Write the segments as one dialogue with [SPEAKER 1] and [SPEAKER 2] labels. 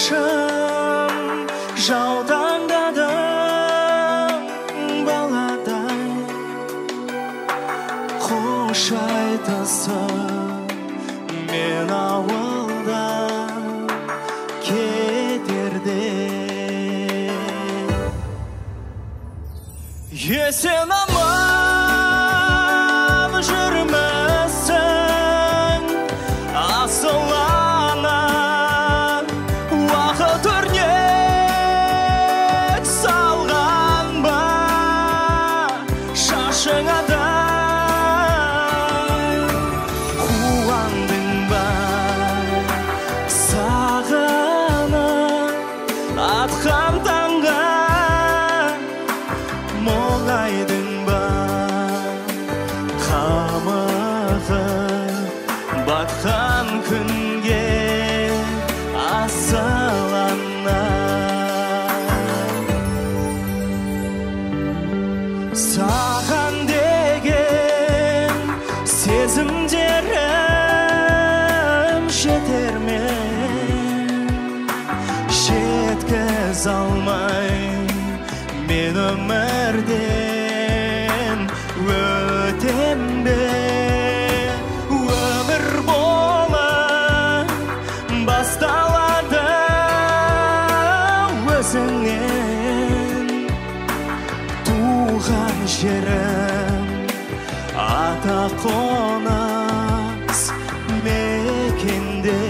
[SPEAKER 1] Шашым жаутаңдады баладай, қош айтысып мен ауылдан кетерде. Есен аман жүрмісің, асыл ана, уақыт өрнек салған ба шашыңа да, қуандың ба сағынып атқан таңға, мұңайдың ба қамығып батқан күнге, асыл ана. Саған деген сезімдерім жетер ме, жеткізе алмай мен өмірден өтем бе? Өмір болып басталады өзіңнен, туған жерім ата қоныс мекенде.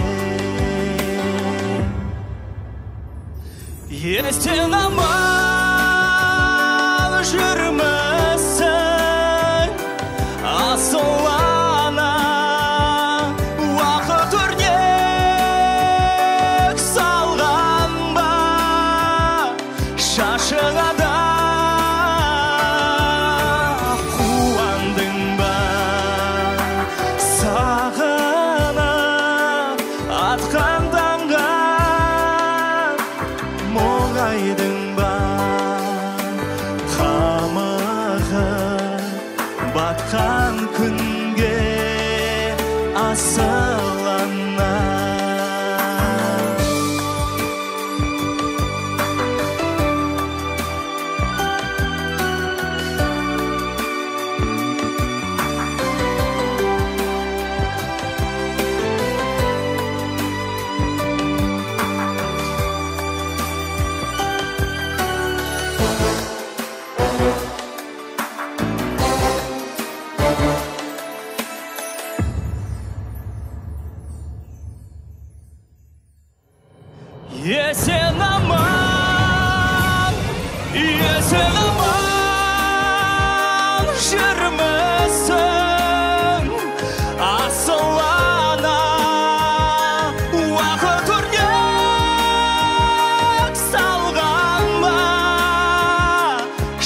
[SPEAKER 1] Есен аман жүрмісің, асыл ана, уақыт өрнек салған ба шашыңа да, қуандың ба сағынып атқан таңға, мұңайдың ба қамығып батқан күнге, асыл ана. Есен аман, есен аман жүрмісің, асыл ана, уақыт өрнек салған ба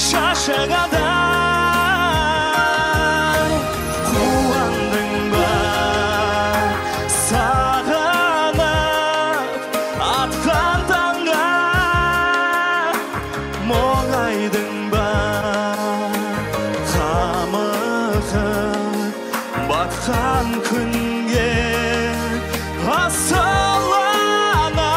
[SPEAKER 1] шашыңа да, қуандың ба сағынып атқан таңға, мұңайдың ба қамығып батқан күнге, асыл ана.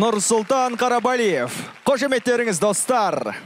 [SPEAKER 2] Нұрсұлтан Қарабалиев. Қошеметтеріңіз, достар.